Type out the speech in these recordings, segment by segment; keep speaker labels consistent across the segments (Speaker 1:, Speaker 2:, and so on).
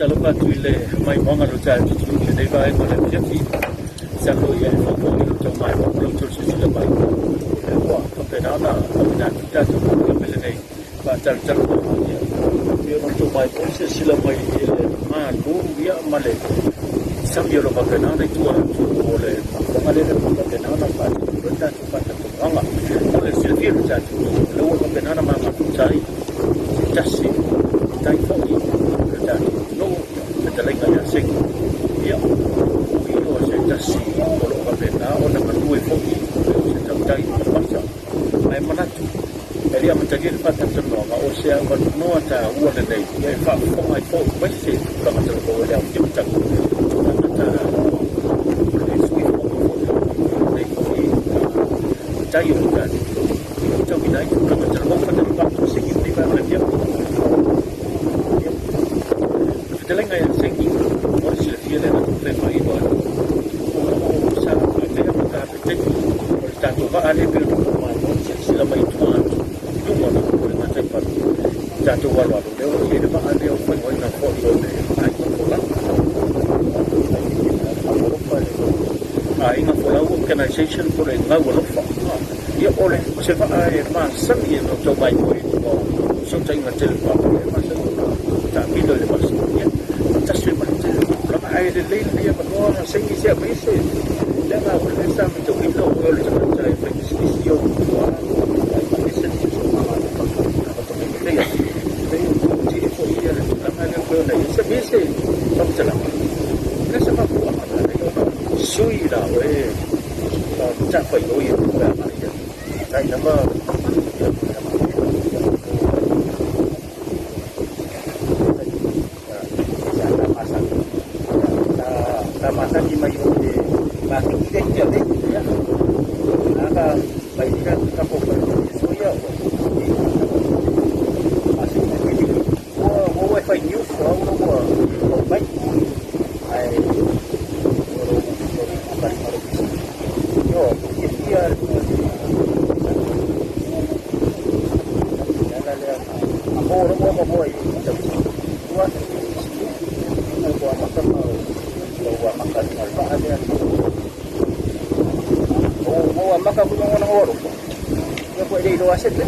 Speaker 1: Faatalofa atu i le maimoaga o le taeao tutululi i lenei vaega o le afiafi. Masalo ia e fou foi i lo outou maimoa ma lo outou silasila mai. O lea ua faapena ona auina atu le tatou polokalame lenei faatalatalanoaga. Ia, pei ona outou maimoa le silasila mai i le malu ia ma le sami o lo o faapena ona i tua atu o le mafuaaga lea ua faapena ona faatino le tatou faatalatalanoaga. Mo le silafia e le tatou, o lea ua faapena ona magafuta ai se tasi o tai foi o le tatou atunuu, fetalaiga ia Segi. Ia, o ia o se tasi o lo o faapena ona galue foi o se tautai masa. Ae manatu, e le amatalia le faatalatalanoaga, o se avanoa taua lenei e faafofoga ai foi aemaise tulaga talavou e le aofia matagi, tulaga taua o le sui usufono foi lenei foi tai o le tatou atunuu. E matauina ai tulaga talavou faatalatalanoa Segi i lenei vaega o le afiafi. O le fetalaiga ia Segi, mo le silafia lea na taumafai e faailoa atu, o lo o sa avea ma kapeteni o le tatou vaa lea pei ona outou maimoa ma silasila mai i tua atu i luga o le gataifale, le tatou aloalo, lea ua i ai le vaa lea o faioaina foi o le Aiga Folau. Aiga Folau Organization po o le Gaualofa. Ia, o le se vaa e masani e outou maimoa i luga o fesootaiga televavave, e masani ona taamilo i le vasi, ia, faatasi ai ma le tele o tupulaga. Ae lelei lenei avanoa, Segi, se aumai se leaga o lea sa matauina o oe o le tagata e faipisinisi ou tua e ese le siosiomaga pei ua foi ia le tulaga lea pei ona i ai. Se aumai se faamatalaga, o le a se mafuaaga na ala ai ona sui la oe matafaioi e toe agai i ai?
Speaker 2: Tai lava sa masani mai o le maketi le ia le ia aka mai ka ka ko ko so ia o masani ke ni ua ua fai news o ua ua mai ai o ro o ka maro yo ia ala lea ma mo ro mo mo i tau ua ua maka ma ua maka ma ba lea o ua maka ku ngona ngoro ya ko ile lo aset le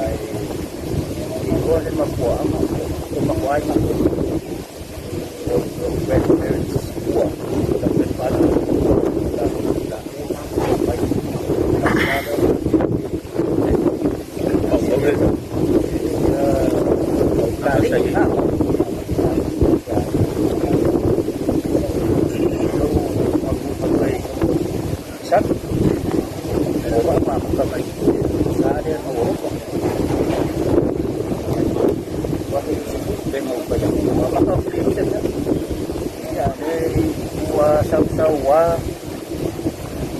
Speaker 2: ai o le mafua ama o mafua ai ma o grandparents ua the grandfather la la mai la Ua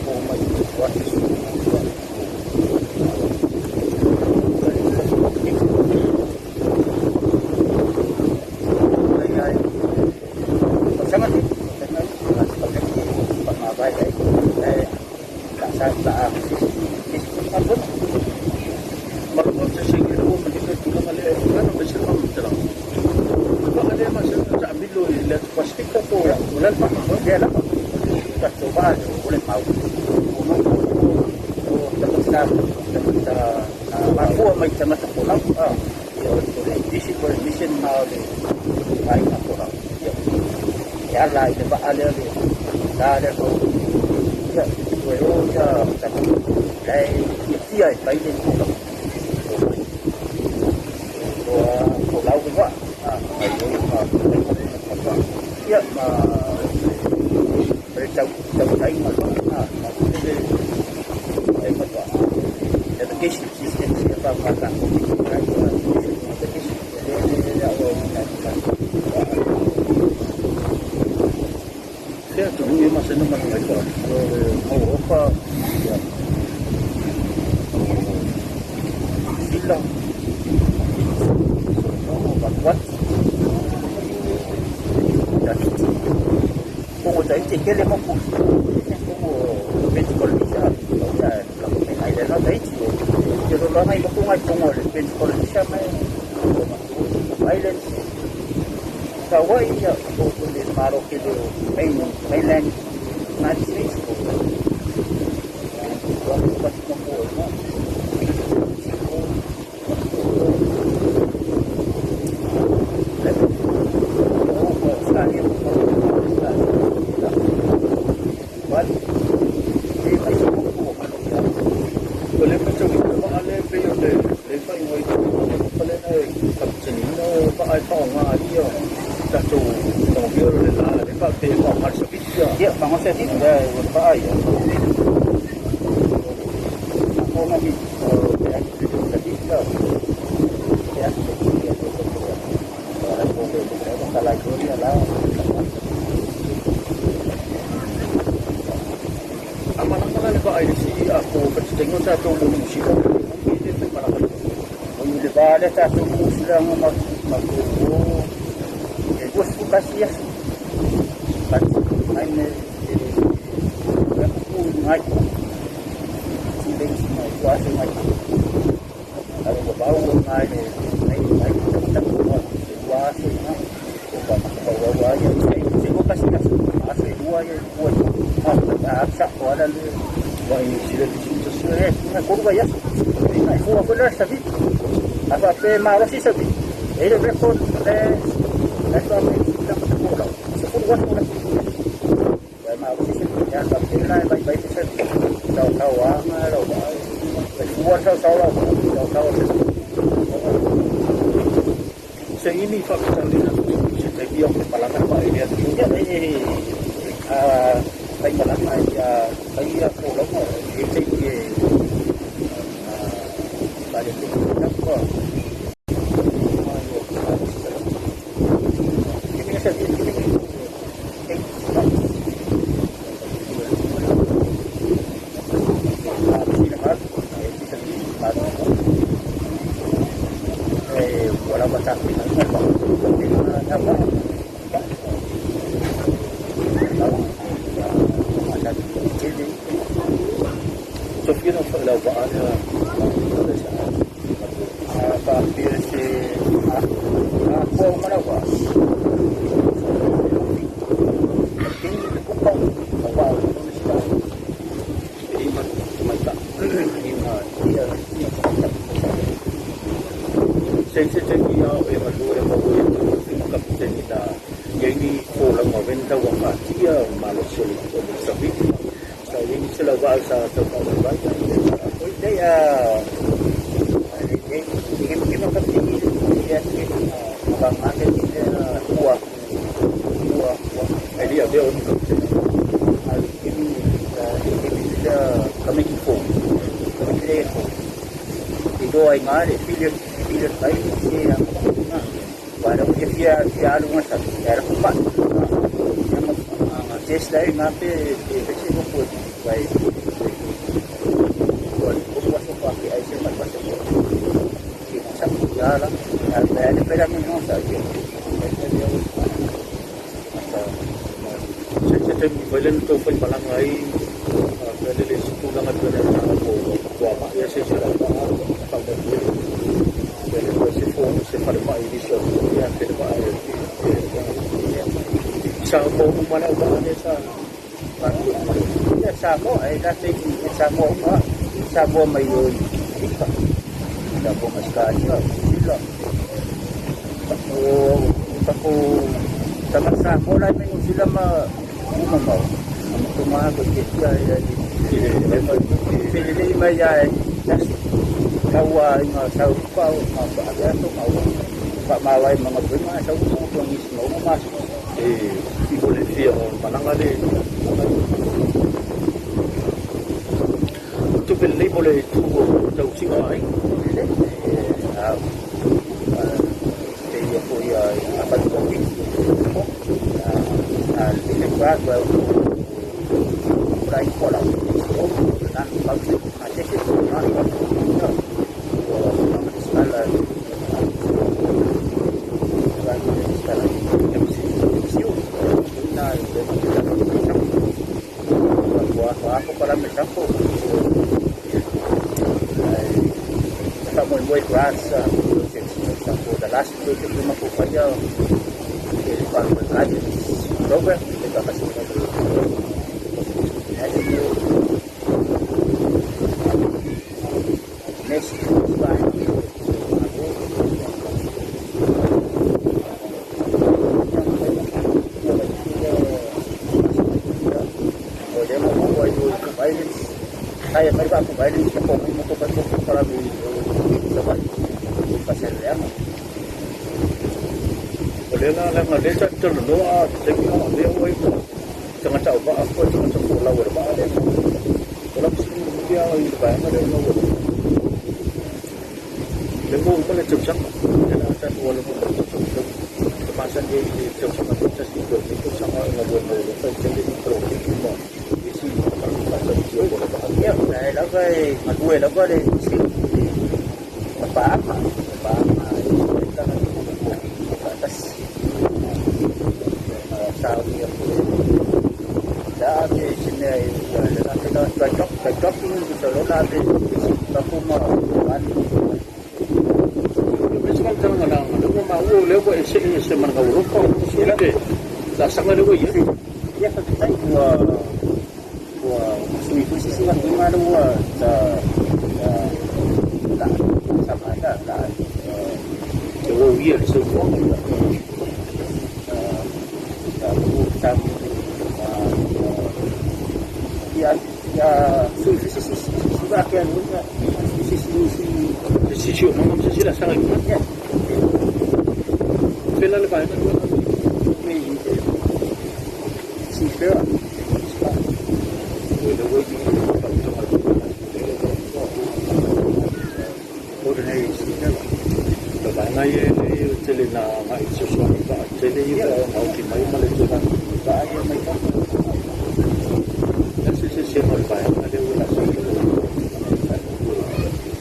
Speaker 2: o mai ua
Speaker 1: Malo se Segi ua manino le tulaga lea e ana mai se faamatalaga. O le vaa lea masani ona taamilo i le atu Pasefika po o le a le faamoemoe?
Speaker 2: Mafua mai tagata folau ia o le mission na o le aiga folau ia e ala i le vaa lea le sa lea mau ia toe o ia tagata e fiafia e fai le tulaga o mai o folau le vaa ai o ma ia ma le tau tau ma ma le e ma navigation system sia pa pa ta navigation le le le o na
Speaker 1: Fea atunuu ia masani ona malaga ai po o
Speaker 2: o le Europa ia Sila Vanuatu Tahiti Kongo Tahiti e tele moku Kongo French Polynesia o ia la ko ai Le na Tahiti te lo ngai mo ngai tongo le French Polynesia mai Islands sa wai ia o le maro ke le mainland United States ko wa ko ko no
Speaker 1: O le matauina vaa lea pei o le le faaigoa i le e kapiteniina vaa e faaaoga ai ia tatou tagofia o le la le faapea e faaaoga le savili ia.
Speaker 2: Ia, fagose ti e vaa ia. Ko nga mi o te atu te te ti la. Te atu te ti ia te te te. Ora ko te te te ka lai ko ia la.
Speaker 1: A malaga le vaa i le sii a ko kapiteniina tatou mo Niu Sila i le fai malaga.
Speaker 2: O le vaa le tatou mo sila nga ma ma ko e 21 aso. But ai ne e ku ngai ko. Si le si mai ko aso ngai. Alo ko bau ngai le ngai ngai ko ta ko ko dua aso ngai. Ko pa ma ko wa wa ya se se ko kasi aso. Aso e dua ya dua. Ha ta sa ko ala le
Speaker 1: Vaa i Niu Sila le sii tasi.
Speaker 2: e na ko wa ya. Ngai ko ko la sa vi. Apa pe ma ro si sa vi. E le record le le pa me la ko la. Se ko wa ko la. Wa ma ro si sa vi ya pa pe la bai bai se. Tau tau wa ma ro ba. Wa tau tau la tau tau se.
Speaker 1: Se ini faapitauina se taimi o malaga vaa i le atunuu.
Speaker 2: Ya e a kai malanga ya kai ya ko lo mo e te e a ba le te ta ko. Ma yo Ini sa ini eh wala ba ta
Speaker 1: Sofia na faailau vaa lea le sa.
Speaker 2: Pa se a ko marawa Kini le kupau wa
Speaker 1: E ima tamaita.
Speaker 2: Ima ia ia
Speaker 1: Se se taimi a o e galue ma ua ia ma kapiteni na ia ini folauga veni tauagatia malosi o le savili sa ia ni se lauvaa sa taufaavaivai.
Speaker 2: Oi dei a dei kima kapiteni ia ba ngate ni ua ua ua
Speaker 1: Ai lia avea o ni kapiteni.
Speaker 2: A kimi kimi sia kame ki fo kame ki le fo i do ai ngā le fili fili tai se a na wa ra ke fia fia alu ngā sa era ku pa ya ma nga tes lai ngā pe e pe se ko ko vai ko ko wa so pa ke ai se ma pa se ko ki sa ya la ya pe le pe la mi no sa ke
Speaker 1: Se se taimi fai le na taufai malaga ai pe le le isi tulaga pei ona ko toama'i ia se isi o lauvaa faamaumauina pe le se fo se falemai i nisi o ia pe le vaa e sa mo uma le auvaa lea sa galulue uma
Speaker 2: Ia Samoa e la te i Samoa ma Samoa mai o i Afrika. Samoa mai Australia, Sila. O tako tama Samoa lai mai sila ma uma mau. Ama ko ma ko te tia e
Speaker 1: i le le mai
Speaker 2: le le mai ia e tasi. Kaua i ngā sau pa o ngā pa a to mau. Pa mawai mga prima sau mo ko ngis mo mas.
Speaker 1: E i mo le fia o malaga le tupe lelei mo le tu o tausiga ai.
Speaker 2: Le a te ia ko ia a pa ko ki. A le kwa kwa rai ko la. O nan pa ki a te se na pa ko. O skala rai skala MC MC na le ko ko ko para me sampo. Way Grants projects, for example, the last project we mapupaya is Farmer Guidance Program. Next, kaya may ba violence na po mo ko pa para mi sa ba.
Speaker 1: O le la la nga le sa tolo no a te mi a le o i mo. Tangata o ba a ko tangata ko la o ba le. O la psi mo dia i le ba ma le no o. Le mo mo le tau sang. Le la ta o le mo le tau sang. Te ma san ye i tau sang ko ta si ko ni ko sang a nga bo mo le fa te le pro ki ki mo. I si ka ka sa ti o le ba.
Speaker 2: Ia, na lava e galue lava le si papaaga papaaga e tagata faatasi saunia la ave se mea e ua le ave la dry dock dry docking sa lo la ave tapuma ani.
Speaker 1: Le se ka nga la nga le ma o le ko e se e se man ga o ko se le la sanga le ko ye.
Speaker 2: Ia faafetai ua ua sui foi se sina uma ua sa la sa la la
Speaker 1: Te o ia le se mo.
Speaker 2: Sa ia ia sui foi se si si va ke anu si si si si.
Speaker 1: Si si o mo se si la sanga i.
Speaker 2: Ia.
Speaker 1: Fe la le ba na.
Speaker 2: Me si fera.
Speaker 1: O le o i le pa to ma.
Speaker 2: Ordinary si fera.
Speaker 1: Le ba na ye le te le na nga i se so ni ba te le i ba na o ki mai ma le te la.
Speaker 2: Ba ia mai ka.
Speaker 1: La se se se mo le ba na le o la sa.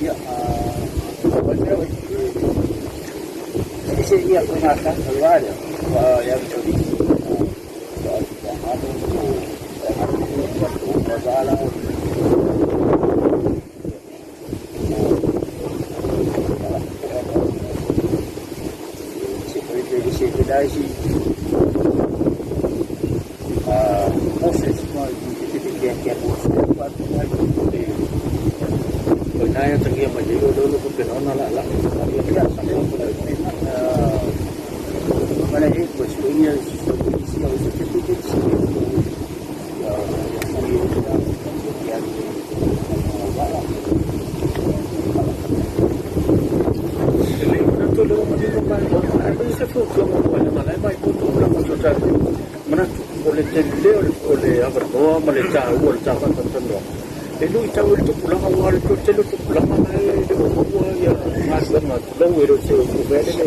Speaker 2: Ia o le se ia ko ngā ka wa le wa ia to di wa wa ha to wa ha to wa wa la. Se ko le se te dai si a process mo i te te te ke ko se wa
Speaker 1: E o na ia tangia ma le o lo ko pe na la la. Ia
Speaker 2: ia
Speaker 1: sa ko le.
Speaker 2: Mana e ko se ia si o se te te si ya ya ya
Speaker 1: Le na to le o ma le ba o ai se fu ko mo ko le ma le mai ko to la mo to ta. Mana o le te le o le avarnoa ma le ta o le ta fa ta no. E lui tau le tupulaga ua le tele tupulaga na e le o maua ia galuega lou e le o se o vele le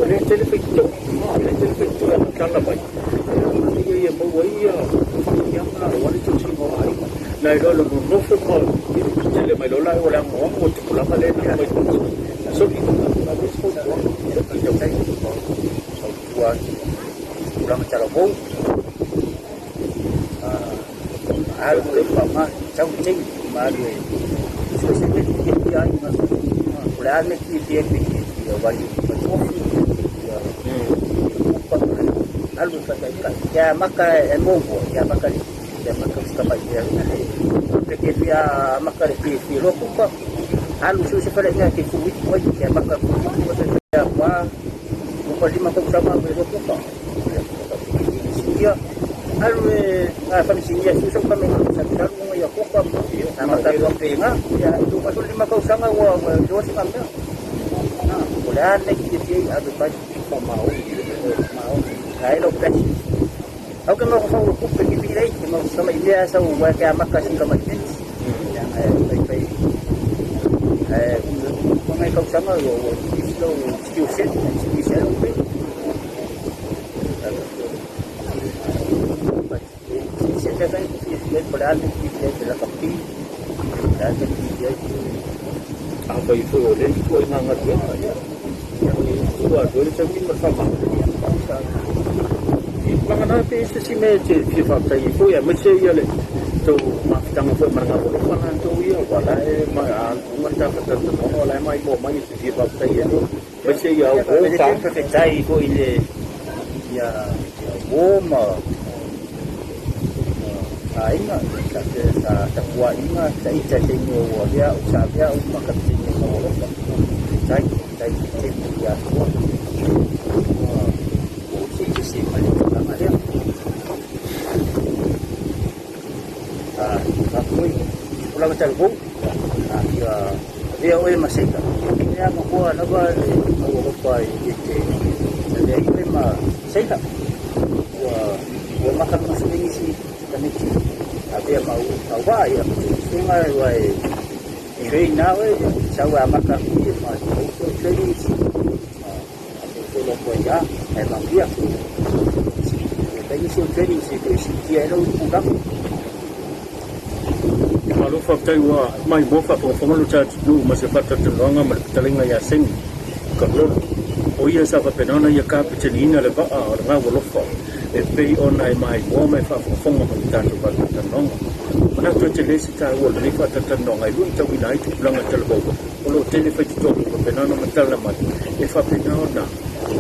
Speaker 1: o le tele faitito ma le tele faitito e tala mai ia ia maua ia faamanuiaga aua le tausiga o aiga nai loa le nonofo ma tele mai loa la o le agoago o tupulaga lea na mai soli ave se fautuaga.
Speaker 2: Ua tulaga talavou alu e faaaoga sau nei ma alu e suese me fiafia ai ma o le a le fiafia ia vali matofi ia upa alu e faataitai ia maka e momo ia maka ia maka kama ia e ke fia maka le fiafia loko pa alu suese fale ia ke fui oi ia maka fui ia pa upa lima tausaga me loko pa ia alu e a fa'amisinia susa kame salu ia koka a maka penga ia tu pasul lima tausaga ua ua loa se mea o le a nei fiafia i ave fai
Speaker 1: Faamaoni
Speaker 2: mao ai lo pesi au ke mau fau kupe ki pilei ke mau sama imea sa ua ke amaka si kama tens ia e fai fai e ko ngai tausaga ua ua skill skill set skill set o pe se te fai ki fi ko la ki fi la kapi la ki fi
Speaker 1: A fai foi o le tua i ngā galuega ia ua atoa le taimi ma le faamaoni i tulaga na pe se si mea e te fia faafetai ai foi aemaise ia le tou mafutaga foi ma le galuega latou ia, ua la e ma a uma le tatou talanoaga, o la e maimoa mai e te fia faafetai ai aemaise ia au uo ta.
Speaker 2: Faafetai foi i le ia ia uo ma aiga sa tapuaiga sa ita i taimi o ua avea au sa avea au ma kapiteni o Gaualofa. Faafetai, faafetai tele ia Atua ua ou see ese mai le tulaga lea. Faafoi tupulaga talavou, a fia avea oe ma seila, e amakoa lava le Gaualofa e te avea ai oe ma seila. Ua ua maka masole nisi tamaiti avea ma auvaa ia susuga ua e train na oe sau e amata atu i ma o training isi solo koe ia e manuia. E nisi o training se toe siitia ai lau tulaga.
Speaker 1: Malo faafetai ua maimoa faafogafoga lo tatou atunuu ma se faatalatalanoaga ma le fetalaiga ia Seni Kalolo, o ia sa faapena ona ia kapeteniina le vaa o le Gaualofa e pei ona e maimoa ma e faafogafoga ma le tatou faatalatalanoaga. Manatu e tele se taua o lenei faatalatalanoaga e luitauina ai tupulaga talavou o lo o tele faitotoa faapena ona matala mai e faapena ona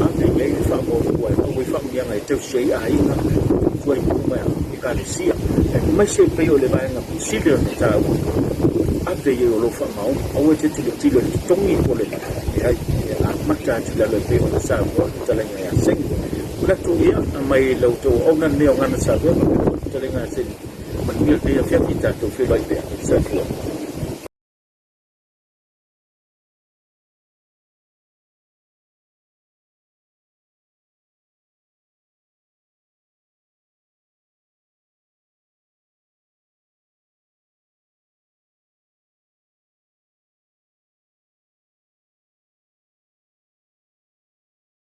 Speaker 1: ave i ai le faamuamua e maua ai faamanuiaga e tausi ai aiga, tua i nuu ma ekalesia, aemaise e pei o le vaega sili ona taua, ave i ai o lou faamaoni. Aua e te tilotilo i le totogi po o le leai, e amata atu i lalo e pei ona saunoa le fetalaiga ia Seni. Manatu ia, aumai la outou auauna lenei o Gana Samoa faapea foi le fetalaiga ia Seni. Manuia lenei afiafi, tatou feiloai pea. Soifua.